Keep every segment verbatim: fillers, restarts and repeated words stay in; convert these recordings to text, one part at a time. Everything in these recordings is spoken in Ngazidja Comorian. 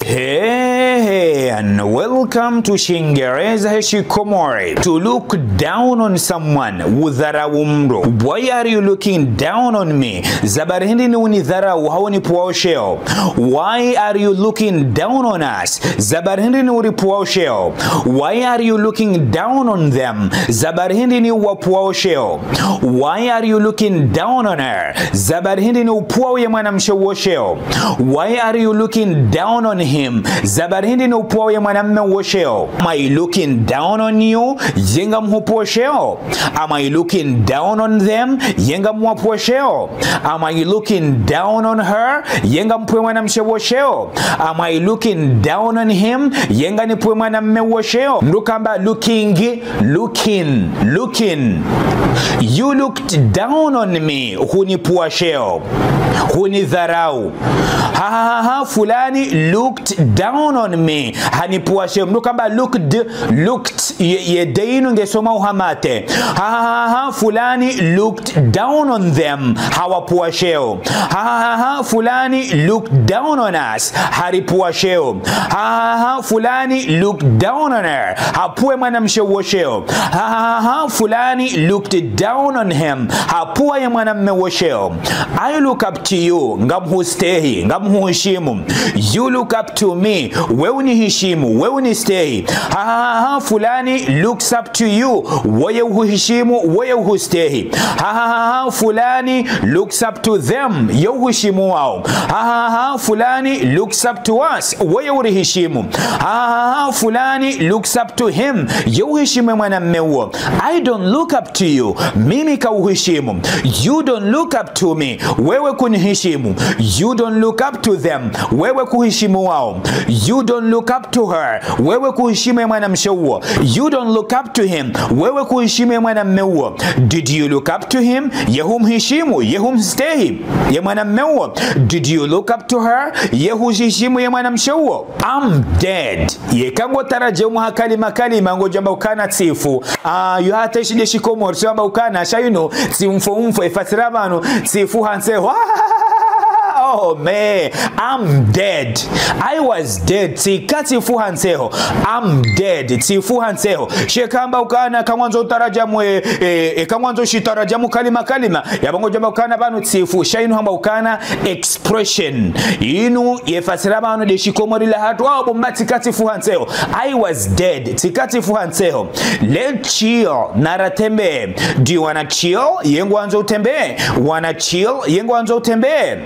Hey, hey, and welcome to Shingereza Shikomori. To look down on someone, udharau mdru. Why are you looking down on me? Sababu hindri ni unidharau, hau unipvuao sheo? Why are you looking down on us? Sababu hindri ni uripvuao sheo? Why are you looking down on them? Sababu hindri ni uwapvuao sheo? Why are you looking down on her? Sababu hindri ni upvuao ye mwanamshe uwo sheo? Why are you looking down on him? Sababu hindri ni upvuao ye mwanamme uwo sheo? Am I looking down on you? Ye ngamhupvuo sheo? Am I looking down on them? Ye ngamwapvuo sheo? Am I looking down on her? Ye ngampvuo ye mwanamshe uwo sheo? Am I looking down on him? Ye nganipvuo ye mwanamme uwo sheo? Mdru kamba looking, looking, looking. You looked down on me. Hunipvuo sheo. Hunidharau. Ha, ha, ha, ha, fulani looked down on me. Hanipvuo sheo. Mdru kamba looked, looked. Ye, ye de inu ngesomwa ha mate. Ha, ha, ha, ha, fulani looked down on them. Hawapvuo sheo. Ha, ha, ha, ha, fulani looked down on us. Haripvuo sheo. Ha, ha, ha, ha, fulani looked down on her. Hapvuo ye mwanamshe uwo sheo. Ha, ha, ha, ha, fulani looked down on him. Hapvuo ye mwanamme uwo sheo. I look up to you. Ngamhustehi. Ngamhuhishimu. You look up to me. We unihishimu. We unistehi. Ha, ha, ha, ha, fulani looks up to you. Woye uhuhishimu. Woye uhustehi. Ha, ha, ha, ha, fulani looks up to them. Ye uhishimu wao. Ha, ha, ha, ha, fulani looks up to us. Woye urihishimu. Ha, ha, ha, ha, fulani looks up to him. Ye uhishimu ye mwanamme uwo. I don't look up to you. Mimi kauhishimu. You don't look up to me. Wewe kunihishimu. You don't look up to them. Wewe kuhishimu wao. You don't look up to her. Wewe kuhishimu ye mwanamshe uwo. You don't look up to him. Wewe kuhishimu ye mwanamme uwo. Did you look up to him? Ye humhishimu. Ye humstehi ye mwanamme uwo. Did you look up to her? Ye huhishimu ye mwanamshe uwo. I'm dead. Yeka ngo tarajamu ha kalima kalima ngodjo amba ukana tsifu. Ah, yo hata ishi de Shikomori, tsi amba ukana, sha inu, tsimfo mfo, ye fasira pvanu, tsifu ha ntseho. Oh man, I'm dead. I was dead. Tsika tsifu ha ntseho. I'm dead. Tsifu ha ntseho. She kamba ukana, kangwandzo utarajamu, e, e, e, kangwandzo shitarajamu kalima kalima. Yapvo ngodjo amba ukana pvanu tsifu. Sha inu hamba ukana expression. Inu ye fasira pvanu de Shikomori la hatru, ah, bo mba tsika tsifu ha ntseho. I was dead. Tsika tsifu ha ntseho. Let's chill. Nara tembee. Do you wanna chill? Ye ngwandzo utembee? Wanna chill? Ye ngwandzo utembee?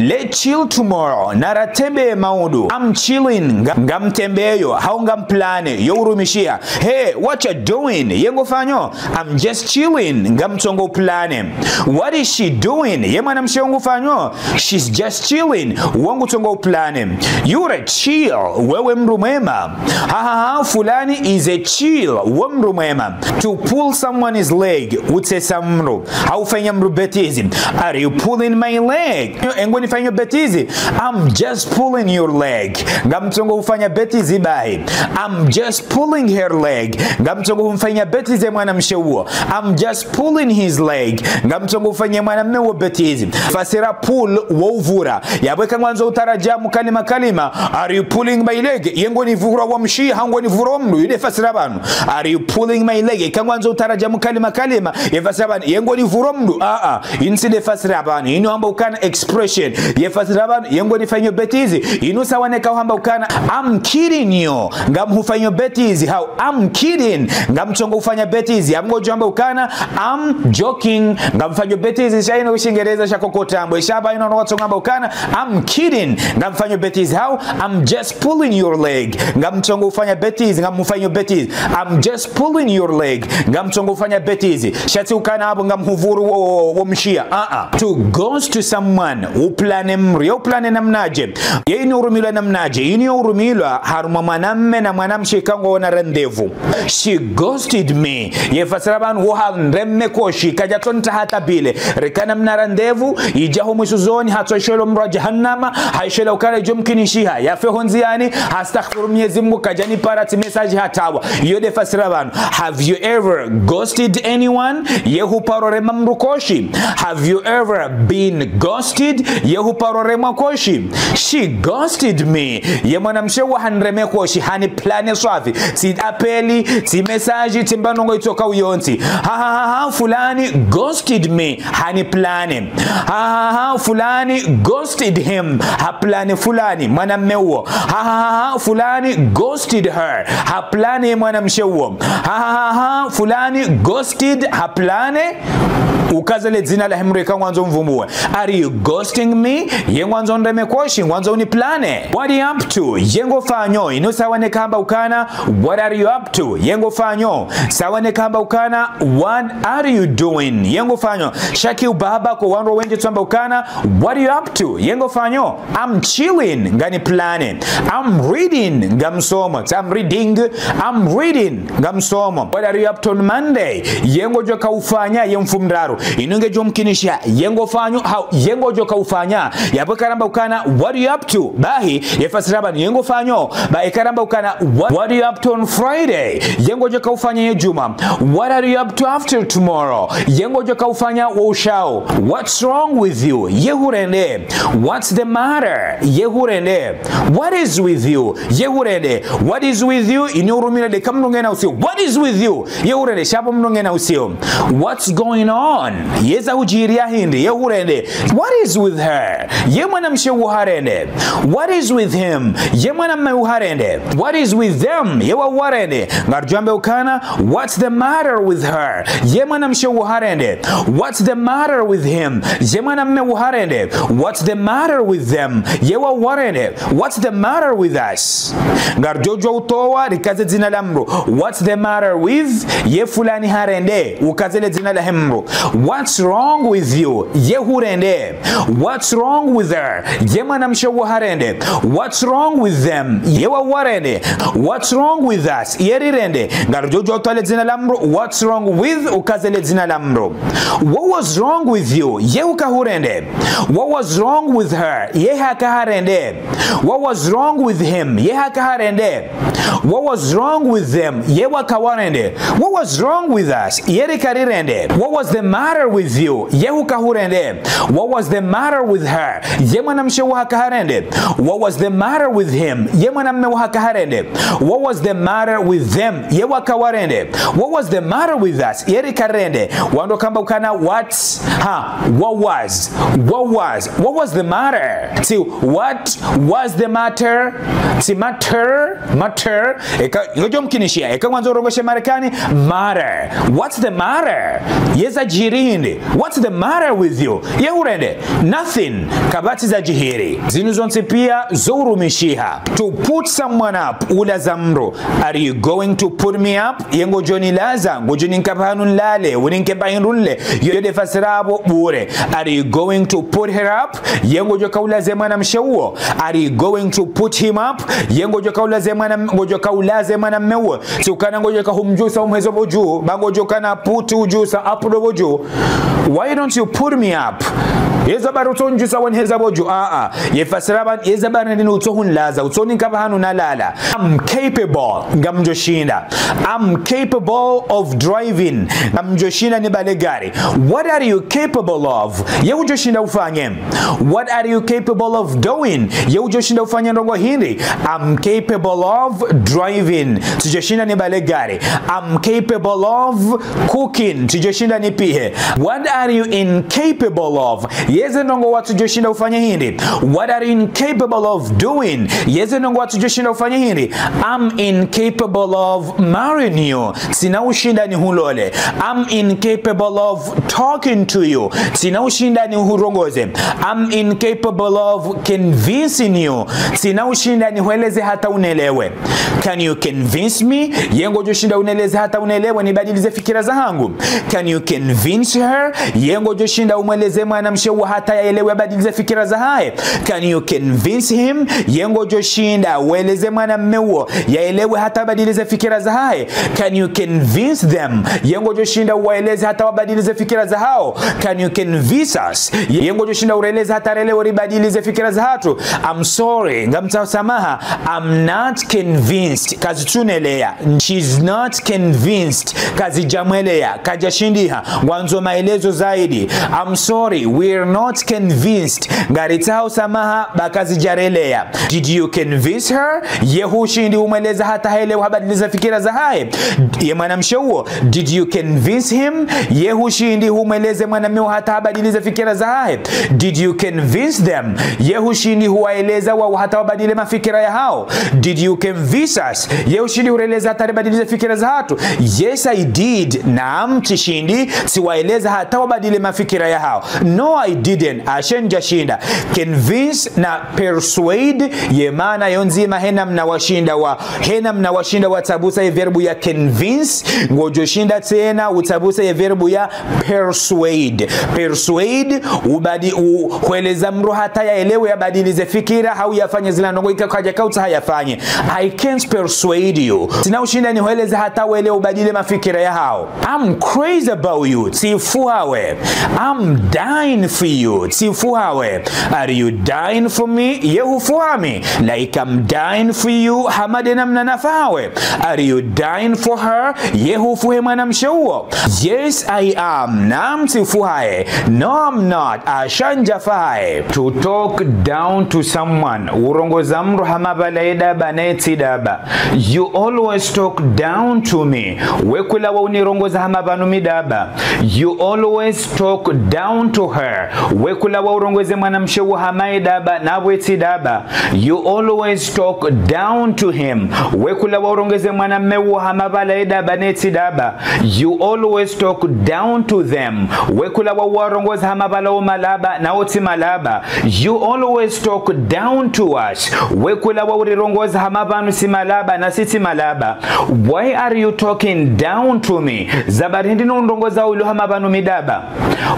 Let's chill tomorrow. Nara tembee maudu. I'm chilling. Nga, ngamtembeyo. Hau ngamplane. Yo urumishia. Hey, what you doing? Ye ngofanyo? I'm just chilling. Ngamtsongo uplane. What is she doing? Ye mwanamshe uwo ngufanyo? She's just chilling. Wo ngutsongo uplane. You're a chill. Wewe mdru mwema. Ha, ha, ha, fulani is a chill. Wo mdru mwema. To pull someone's leg. Utsesa mdru. Hau fanya mdru bêtise. Are you pulling my leg? Ye ngo nifanyo bêtise? I'm just pulling your leg. Ngamtsongo ufanya bêtise bahi. I'm just pulling her leg. Ngamtsongo umfanya bêtise ye mwanamshe uwo. I'm just pulling his leg. Ngamtsongo ufanya ye mwanamme uwo bêtise. Fasira pull wo uvura. Yapvo eka ngwandzo utarajamu kalima kalima. Are you pulling my leg? Ye ngo nivurao mshiha, hau ngo nivurao mdru. Yo de fasira pvanu. Are you pulling my leg? Eka ngwandzo utarajamu kalima kalima. Ye fasira pvanu. Ye ngo nivurao mdru. Ah, ah. Inu tsi de fasira pvanu. Inu hamba ukana expression. Ye fasira pvanu. Ye ngo nifanyo bêtise. Inu sawa neka hamba ukana, I'm kidding you. Ngamhufanyo bêtise. Hau, I'm kidding. Ngamtsongo ufanya bêtise. Yapvo ngodjo amba ukana, I'm joking. Ngamfanyo bêtise. Sha inu Shingereza sha kokotambo. Sha pvanu inu no watsongo amba ukana, I'm kidding. Ngamfanyo bêtise. Hau, I'm just pulling your leg. Ngamtsongo ufanya bêtise. Ngamfanyo bêtise. I'm just pulling your leg. Ngamtsongo ufanya bêtise. Sha tsi ukana yapvo ngamhuvuru wo, wo, wo mshiha. Ah, ah. To ghost someone. Uplane mdru. Ye uplane namnaje? Ye inu urumilwa namnaje? Inu urumilwa harumwa mwanamme na mwanamshe eka ngwawo na rendez-vous. She ghosted me. Ye fasira pvanu wo hanreme koshi. Kadja tsonta hata bile. Rikana mna rendez-vous. Idja ho mwiso zoni. Hatso ishelo mdro wa jahannama. Haishela ukana idjo mkinishiha. Yafe ho ndziani. Hastaghfiru Mnyezi Mungu. Kadja nipara tsi message hata wa. Yo de fasira pvanu. Have you ever ghosted anyone? Ye huparo rema mdru koshi? Have you ever been ghosted? Ye Huparo remwa koshi. She ghosted me. Ye mwanamshe uwo hanireme koshi, haniplane swafi. Tsi apeli, tsi message, tsi mbanongo itsoka uyontsi. Ha, ha, ha, ha, fulani ghosted me. Haniplane. Ha, ha, ha, ha, fulani ghosted him. Haplane fulani, mwanamme uwo. Ha, ha, ha, ha, fulani ghosted her. Haplane mwanamshe uwo. Ha, ha, ha, ha, fulani ghosted, haplane. Ukaze le dzina la hemdru eka ngwandzo mvumbuwe. Are you ghosting me? Ye ngwandzo nireme koshi, ngwandzo uniplane. What are you up to? Ye ngofanyo? Inu sawa neka hamba ukana, what are you up to? Ye ngofanyo? Sawa neka hamba ukana, what are you doing? Ye ngofanyo? Sha ki ubaba ko wandru wendji tsi wamba ukana, what are you up to? Ye ngofanyo? I'm chilling, ngamplane. I'm reading, ngamsomo. I'm reading, I'm reading, ngamsomo. What are you up to on Monday? Ye ngodjoka ufanya ye mfumoraru? Inu ngedjo mkinisha, ye ngofanyo, hau, ye ngodjoka ufanya. Yapvo eka ramba ukana, what are you up to? Bahi, ye fasiri pvanu, ye ngofanyo. Ba eka ramba ukana, what, what are you up to on Friday? Ye ngodjoka ufanya ye djumwa? What are you up to after tomorrow? Ye ngodjoka ufanya wo ushao? What's wrong with you? Ye hurende? What's the matter? Ye hurende? What is with you? Ye hurende? What is with you? Inu urumile de eka mdru ngena usiu. What is with you? Ye hurende? Sha pvo mdru ngena usiu. What's going on? Yeza hudjiriya hindri? Ye hurende? What is with her? Ye mwanamshe uwo harende? What is with him? Ye mwanamme uwo harende? What is with them? Ye wawo warende? Ngaridjo amba ukana, what's the matter with her? Ye mwanamshe uwo harende? What's the matter with him? Ye mwanamme uwo harende? What's the matter with them? Ye wawo warende? What's the matter with us? Ngaridjo djuwa utowa, rikaze dzina la mdru. What's the matter with? Ye fulani harende? Ukaze le dzina la hemdru. What's wrong with you? Ye hurende? What's wrong with her? Ye mwanamshe uwo harende? What's wrong with them? Ye wawo warende? What's wrong with us? Ye rirende? Ngaridjo djuwa utowa le dzina la mdru. What's wrong with? Ukaze le dzina la mdru. What was wrong with you? Ye huka hurende? What was wrong with her? Ye haka harende? What was wrong with him? Ye haka harende? What was wrong with them? Ye waka warende? What was wrong with us? Ye rika rirende? What was the matter with you? Ye huka hurende? What was the matter with her? Ye mwanamshe uwo haka harende? What was the matter with him? Ye mwanamme uwo haka harende? What was the matter with them? Ye waka warende? What was the matter with us? Ye rika rirende? Wandru kamba ukana what? Ha, what was? What was? What was the matter? Tsi what was the matter? Tsi matter, matter. Eka, ngodjo mkinisha. Eka ngwandzo urongowe shimarekani, matter. What's the matter? Yeza djiri hindri? What's the matter with you? Ye hurende? Nothing. Kapvatsi zadjiri. Zinu zontsi pia zo urumishiha to put someone up, ulaza mdru. Are you going to put me up? Ye ngodjo nilaza, ngodjo ninika pvahanu nilale, uninike pvahindru nile. Yo de fasiri pvo bure. Are you going to put her up? Ye ngodjoka ulaza ye mwanamshe uwo? Are you going to put him up? Ye ngodjoka ulaza ye mwana, ngodjoka ulaza ye mwanamme uwo? Tsi ukana ngodjoka humdjusa umheze pvo dju, ba ngodjokana put udjusa, up ndo pvo dju. Why don't you put me up? Yeza bari utsonidjusa waniheza pvo dju. Ah, ah. Ye fasiri pvanu, yeza bari nini utsohunilaza, utsonika pvahanu nalala. I'm capable. Ngamdjoshinda. I'm capable of driving. Ngamdjoshinda nibale gari. What are you capable of? Ye udjoshinda ufanye? What are you capable of doing? Ye udjoshinda ufanye ndrongo hindri? I'm capable of driving. Tsidjoshinda nibale gari. I'm capable of cooking. Tsidjoshinda nipihe. What are you incapable of? Yeze ndrongo watsudjoshinda ufanye hindri? What are you incapable of doing? Yeze ndrongo watsudjoshinda ufanye hindri? I'm incapable of marrying you. Tsina ushinda nihulole. I'm incapable of talking to you. Tsina ushinda nihurongoze. I'm incapable of convincing you. Tsina ushinda nihweleze hata unelewe. Can you convince me? Ye ngodjoshinda uneleze hata unelewe nibadilize fikira zahangu? Can you convince her? Ye ngodjoshinda umweleze mwanamshe uwo hata yaelewe abadilize fikira zahahe? Can you convince him? Ye ngodjoshinda ueleze mwanamme uwo yaelewe hata abadilize fikira zahahe? Can you convince them? Ye ngodjoshinda uwaeleze hata wabadilize fikira zahao? Can you convince us? Ye ngodjoshinda ureleze hata relewe ribadilize fikira zahatru? I'm sorry, ngamtsaho samaha. I'm not convinced. Kazitsuneleya. She's not convinced. Kazidjamweleya. Kadjashindiha. Ngwandzo maelezo zaidi. I'm sorry, we're Not convinced. Ngaritsaho samaha, ba kazidjareleya. Did you convince her? Ye hushindi humweleza hata haelewa habadiliza fikira zahahe? Ye mwanamshe uwo. Did you convince him? Ye hushindi humweleze mwanamme uwo hata habadiliza fikira zahahe? Did you convince them? Ye hushindi huwaeleza wao hata wabadili mafikira yahao? Did you convince us? Ye hushindi hureleza hata ribadilize fikira zahatru? Yes, I did. Naam, tsishindi, tsiwaeleza hata wabadili mafikira yahao. No, I didn't. Asha ntsashinda. Convince na persuade, ye maana yo ndzima, he namna washinda wa, he namna washinda watsabusa ye verbe ya convince, ngodjoshinda tsena utsabusa ye verbe ya persuade. Persuade, ubadi, u, hueleza mdru hata yaelewe, yabadilize fikira, hau yafanye zila ndrongoo ika kadja kautsaha yafanye. I can't persuade you. Tsina ushinda nihueleze hata welewe ubadili mafikira yahao. I'm crazy about you. Tsifu hawe. I'm dying for you. Tsifu hawe. Are you dying for me? Ye hufu hami? Like I'm dying for you, hama de namna nafa hawe. Are you dying for her? Ye hufu he mwanamshe uwo? Yes, I am. Naam, tsifu haye. No, I'm not. Asha ntsafa haye. To talk down to someone. Urongoza mdru hama pvala ye daba naye tsi daba. You always talk down to me. We kula wa unirongoza hama pvanu mi daba. You always talk down to her. We kula wa urongoze mwanamshe uwo hama ye daba, napvo ye tsi daba. You always talk down to him. We kula wa urongoze mwanamme uwo hama pvala ye daba naye tsi daba. You always talk down to them. We kula wa uwarongoza hama pvala wo malaba, nawo tsi malaba. You always talk down to us. We kula wa urirongoza hama pvanu si malaba, nasi tsi malaba. Why are you talking down to me? Za bari hindri ni unirongoza ilo hama pvanu mi daba?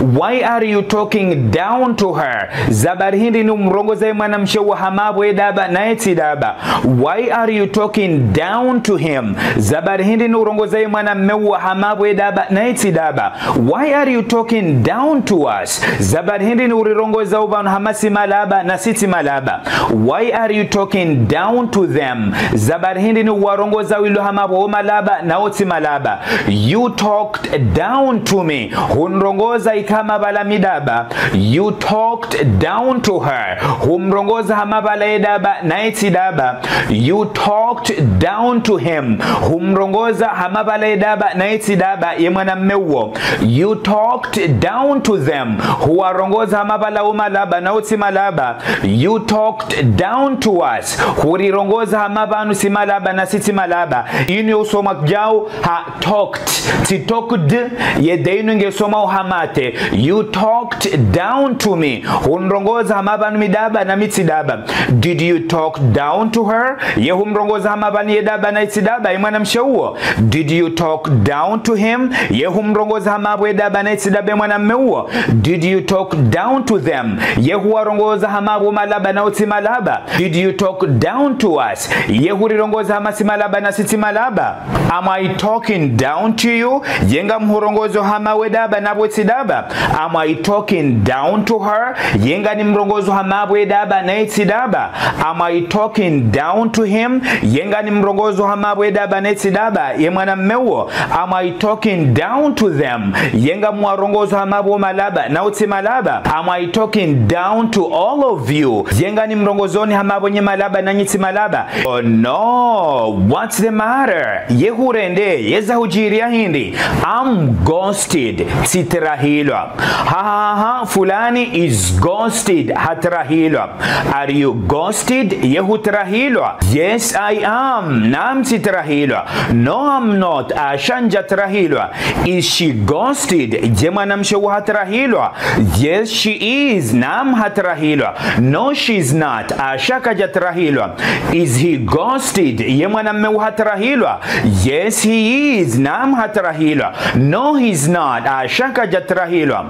Why are you talking down to her? Za bari hindri ni umrongoza ye mwanamshe uwo hama pvo ye daba, naye tsi daba? Why are you talking down to him? Za bari hindri ni urongoza ye mwanamme uwo hama pvo ye daba, naye tsi daba? Why are you talking down to us? Za bari hindri ni urirongoza pvanu hama si malaba, nasi tsi malaba? Why are you talking down to them? Za bari hindri ni uwarongoza ilo hama pvo wo malaba, nawo tsi malaba? You talked down to me. Hunirongoza ika hama pvala mi daba. You talked down to her. Humrongoza hama pvala ye daba, naye tsi daba. You talked down to him. Humrongoza hama pvala ye daba, naye tsi daba, ye mwanamme uwo. You talked down to them. Huwarongoza hama pvala wo malaba, nawo tsi malaba. You talked down to us. Hurirongoza hama pvanu si malaba, nasi tsi malaba. Inu yo usomwa djau ha talked. Tsi talked, ye de inu nge somwao ha mate. You talked down to me. Hunirongoza hama pvanu mi daba, nami tsi daba. Did you talk down to her? Ye humrongoza hama pvanu ye daba, naye tsi daba, ye mwanamshe uwo? Did you talk down to him? Ye humrongoza hama pvo ye daba, naye tsi daba, ye mwanamme uwo? Did you talk down to them? Ye huwarongoza hama pvo malaba, nawo tsi malaba? Did you talk down to us? Ye hurirongoza hama si malaba, nasi tsi malaba? Am I talking down to you? Ye ngamhurongozo hama we daba, napvo tsi daba? Am I talking down to her? Ye nganimrongozo hama pvo ye daba, naye tsi daba? Am I talking down to him? Ye nganimrongozo hama pvo ye daba, naye tsi daba, ye mwanamme uwo? Am I talking down to them? Ye ngamwarongozo hama pvo malaba, nawo tsi malaba? Am I talking down to all of you? Ye nganimrongozoni hama pvo nyi malaba, nanyi tsi malaba? Oh no, what's the matter? Ye hurende, ye zahudjiriya hindri? I'm ghosted, tsitrahilwa. Ha, ha, ha, fulani is ghosted, hatrahilwa. Are you ghosted? Ye hutrahilwa? Yes, I am. Naam, tsitrahilwa. No, I'm not. Asha, ntsatrahilwa. Is she ghosted? Ye mwanamshe uwo hatrahilwa? Yes, she is. Naam, hatrahilwa. No, she's not. Asha, kadjatrahilwa. Is he ghosted? Ye mwanamme uwo hatrahilwa? Yes, he is. Naam, hatrahilwa. No, he's not. Asha, kadjatrahilwa.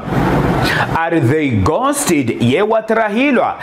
Are they ghosted? Ye watrahilwa?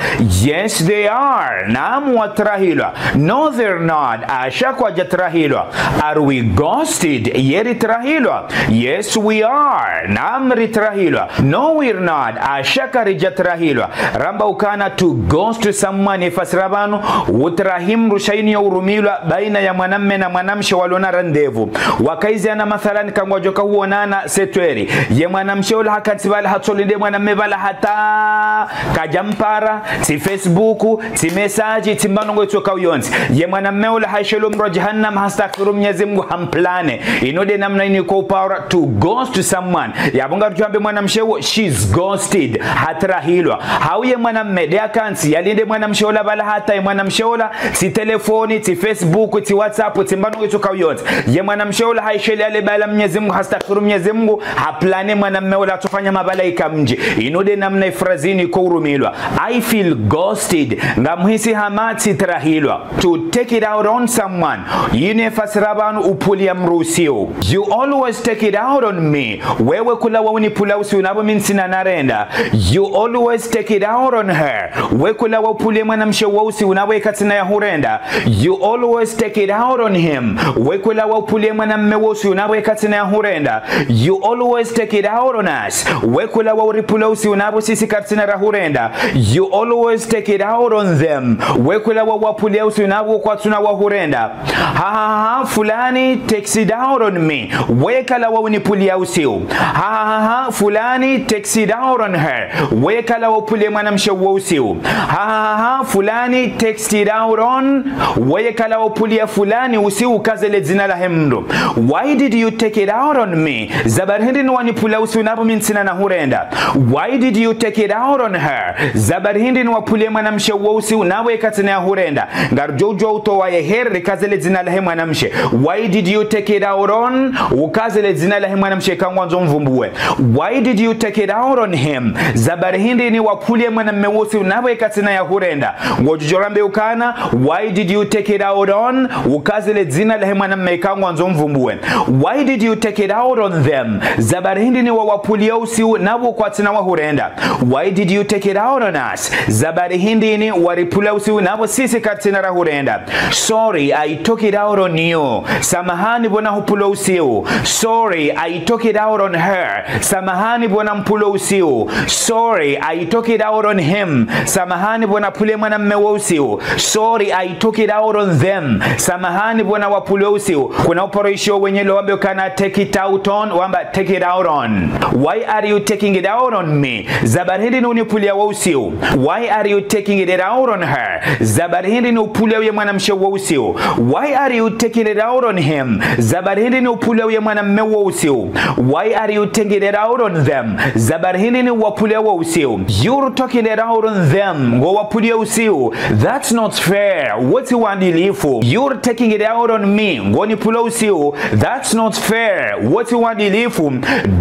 Yes, they are. Naam, watrahilwa. No, they're not. Asha, kwadjatrahilwa. Are we ghosted? Ye ritrahilwa? Yes, we are. Naam, ritrahilwa. No, we're not. Asha, karidjatrahilwa. Ramba ukana to ghost someone, ifasira pvanu, utrahi mdru sha inu yo urumilwa baina ya mwanamme na mwanamshe walona rendez-vous. Wakaiziana mathalan ka ngwadjoka huonana sept heures. Ye mwanamshe ula hakantsi pvala hatsoli Ye mwanamme pvala hata kadjampara, tsi Facebook, tsi message, tsi mbano ngo itsoka uyontsi. Ye mwanamme ola hayishelea omoro wa jahannam, hastaghfiru Mnyezi Mungu, hamplane. Inu nde namna ini ko upara to ghost someone. Yapvo ngarudjo amba mwanamshe wo, she's ghosted. Hatrahilwa. Hau ye mwanamme nde yakantsi, yalinde mwanamshe ola pvala hata, ye mwanamshe ola, tsi telefoni, tsi Facebook, tsi WhatsApp, tsi mbano ngo itsoka uyontsi. Ye mwanamshe ola hayishelea le bala Mnyezi Mungu, hastaghfiru Mnyezi Mungu, haplane mwanamme ola atsofanya mabala ika mdji. Inu nde namna ifrazi ini ko urumilwa. I feel ghosted. Ngamhisi hama tsitrahilwa. To take it out on someone. Yinu ye fasiri pvanu upvulia mdru usiu. You always take it out on me. Wewe hulawa unipvulia usiu napvo mi ntsina narenda. You always take it out on her. Wewe hulawa upvulie mwanamshe wo usiu napvo ye katsina ya hurenda. You always take it out on him. Wewe hulawa upvulie mwanamme wo usiu napvo ye katsina ya hurenda. You always take it out on us. Wewe hulawa uripvulia usiu napvo sisi karitsina ra hurenda. You always take it out on them. Wewe hulawa uwapvulia usiu napvo kwatsuna wa hurenda. Ha, ha, ha, ha, fulani takes it out on me. Wewe halawa unipvulia usiu. Ha, ha, ha, ha, fulani takes it out on her. Wewe halawa upvulie mwanamshe wo usiu. Ha, ha, ha, ha, fulani takes it out on. Wewe halawa upvulia fulani usiu, ukaze le dzina lahe mdru. Why did you take it out on me? Za bari hindri ni wanipvulia usiu napvo mi ntsina na hurenda. Why did you take it out on her? Za bari hindri ni wapvulie mwanamshe wo usiu napvo ye katsina ya hurenda. Ngarudjo udjuwa utowa ye her, rikaze le dzina lahe mwanamshe. Why did you take it out on? Ukaze le dzina lahe mwanamshe eka ngwandzo mvumbuwe. Why did you take it out on him? Za bari hindri ni wapvulie mwanamme wo usiu napvo ye katsina ya hurenda. Ngodjo djoramba ukana, why did you take it out on? Ukaze le dzina lahe mwanamme eka ngwandzo mvumbuwe. Why did you take it out on them? Za bari hindri ni wawapvulia usiu napvo kwatsina wa hurenda. Why did you take it out on us? Za bari hindri ni waripvulia usiu napvo sisi karitsina ra hurenda. Sorry, I took it out on you. Samahani pvo nahupvulia usiu. Sorry, I took it out on her. Samahani pvo nampvulia usiu. Sorry, I took it out on him. Samahani pvo napvulia mwanamme wo usiu. Sorry, I took it out on them. Samahani pvo nawapvulia usiu. Kuna uparo isho wenye lo wambe ukana take it out on, wamba take it out on. Why are you taking it out on me? Za bari hindri ni unipvulia wo usiu? Why are you taking it out on her? Za bari hindri ni upvulia ye mwanamshe wo usiu? Why are you taking it out on him? Za bari hindri ni upvulia ye mwanamme wo usiu? Why are you taking it out on them? Za bari hindri ni wapvulia wo usiu? You're taking it out on them. Ngo wapvulia usiu. That's not fair. Wo tsi wadilifu. You're taking it out on me. Ngo nipvulia usiu. That's not fair. Wo tsi wadilifu.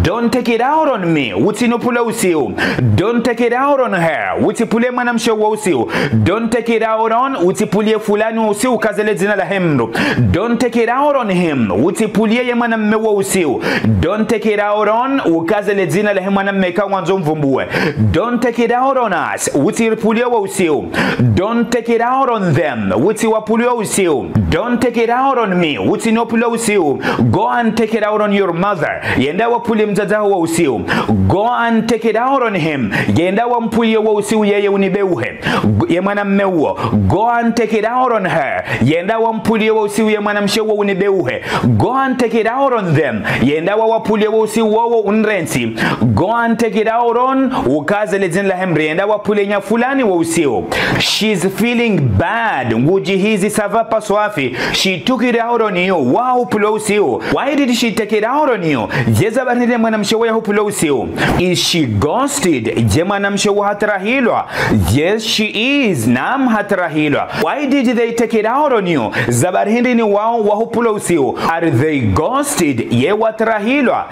Don't take it out on me. Utsi nipvulie usiu. Don't take it out on her. Utsi pvulie mwanamshe wo usiu. Don't take it out on. Utsi pvulie fulani usiu, ukaze le dzina lahe mdru. Don't take it out on him. Utsi pvulie ye mwanamme wo usiu. Don't take it out on. Ukaze le dzina lahe mwanamme eka ngwandzo mvumbuwe. Don't take it out on us. Utsi ripvulie wo usiu. Don't take it out on them. Utsi wapvulie wo usiu. Don't take it out on me. Utsi nipvulie usiu. Go and take it out on your mother. Yenda wapvulie mdzadze wo usiu. Go and take it out on him. Yenda wampvulie wo usiu yeye unibeuhe. G-, ye mwanamme wo. Go and take it out on her. Yenda wampvulie wo usiu ye mwanamshe wo unibeuhe. Go and take it out on them. Yenda wawapvulie wo usiu wowo unrentsi. Go and take it out on, ukaze le dzina lahe mdru. Yenda wapvulie nya fulani wo usiu. She's feeling bad. Ngudjihizi ça va pas swafi. She took it out on you. Wahupvulia usiu. Why did she take it out on you? Ye za bari hindri mwanamshe wo yahupvulia usiu? Is she ghosted? Ye mwanamshe wo hatrahilwa? Yes, she is. Naam, hatrahilwa. Why did they take it out on you? Za bari hindri ni wao wahupvulia usiu? Are they ghosted? Ye watrahilwa?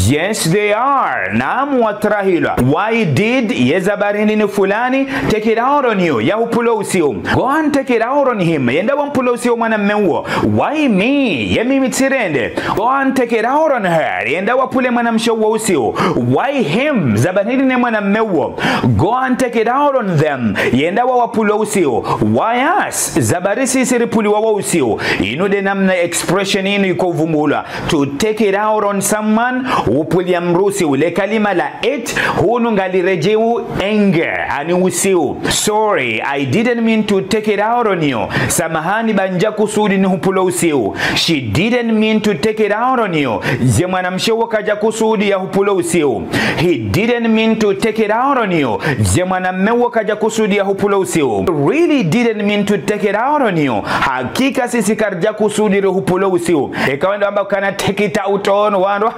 Yes, they are. Naam, watrahilwa. Why did, ye za bari hindri ni fulani, take it out on you, yahupvulia usiu? Go and take it out on him. Yenda wampvulie usiu mwanamme wo. Why me? Ye mimi tsirende. Go and take it out on her. Yenda wapvulie mwanamshe wo usiu. Why him? Za bari hindri ne mwanamme wo. Go and take it out on them. Yenda wawapvulie usiu. Why us? Za bari sisi ripvuliwa wo usiu. Inu nde namna expression inu iko uvumbulwa. To take it out on someone, upvulia mdru usiu. Le kalima la it, hunu ngaliredjeu anger, ani usiu. Sorry, I didn't mean to take it out on you. Samahani, ba ndja kusudi nihupvulie usiu. She didn't mean to take it out on you. Ye mwanamshe wo kadja kusudi yahupvulie usiu. He didn't mean to take it out on you. Ye mwanamme wo kadja kusudia hupvula usiu. Really didn't mean to take it out on you. Hakika sisi karidja kusudi rihupvule usiu. Eka wendo amba ukana take it out on, wandru,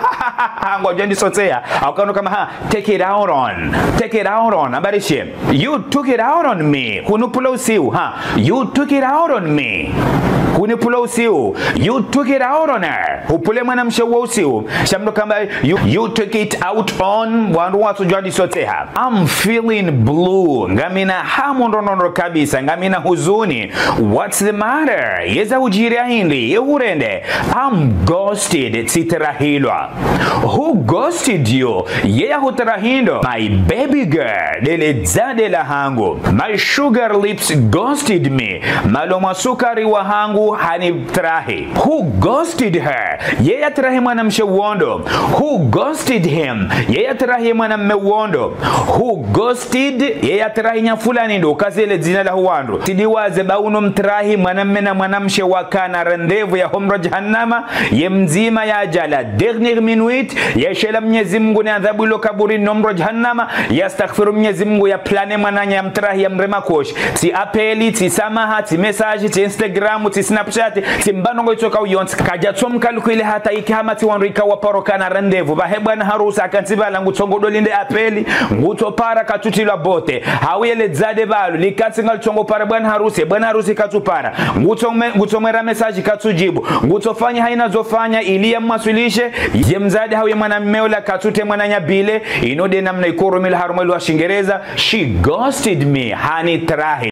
ngodjo ndisotseha. Au kanu kama ha, take it out on. Take it out on. Amba rishe. You took it out on me. Hunipvula usiu, ha. You took it out on me. Hunipvula usiu. You took it out on her. Hupvule mwanamshe wo usiu. Sha mndru kamba, you, you took it out on, wandru watsudjo ndisotseha. I'm feeling blue. Ngamina hamu ndrondrondro kabisa. Ngamina huzuni. What's the matter? Yeza hudjiria hindri? Ye hurende? I'm ghosted. Tsitrahilwa. Who ghosted you? Ye yahutrahi ndo? My baby girl. Ndele dzade lahangu. My sugar lips ghosted me. Malomo sukari wahangu hanitrahi. Who ghosted her? Ye yatrahi mwanamshe wo ndo? Who ghosted him? Ye yatrahi mwanamme wo ndo? Who ghosted? Ye yatrahi nya fulani ndo? Kazele dzina la huwandru. Tsidiwaze ba uno mtrahi mwanamme na mwanamshe wakana rendez-vous ya ho mro jahannama. Ye mdzima yadja la dernière minute, yashela Mnyezi Mungu ne adhabu ilo kaburi no mro jahannama, yastaghfiru Mnyezi Mungu, yaplane mwananya, yamtrahi, yamrema koshi. Tsi appel, tsi samaha, tsi message, tsi Instagram, tsi Snapchat, tsi mbano ngo itsoka uyontsi. Kadja tso mkalkile hata iki hama tsi wandru ikao waparo kana rendez-vous. Bahe bwana harusi akantsi bala ngutsongo dolinde appel, ngutsopara katsutilwa bote. Hau yele dzade balo, likantsi ngalitsongo para bwana harusi, bwana harusi katsupara. Ngutso me-, ngutso mwera message katsudjibu. Ngutsofanya haina zofanya ili yamwaswilishe. Ye mdzade hau ye mwanamme ola katsute mwananya bile. Ino nde namna ikao rumilwa harumwa lugha ya Shingereza. She ghosted me. Hanitrahi.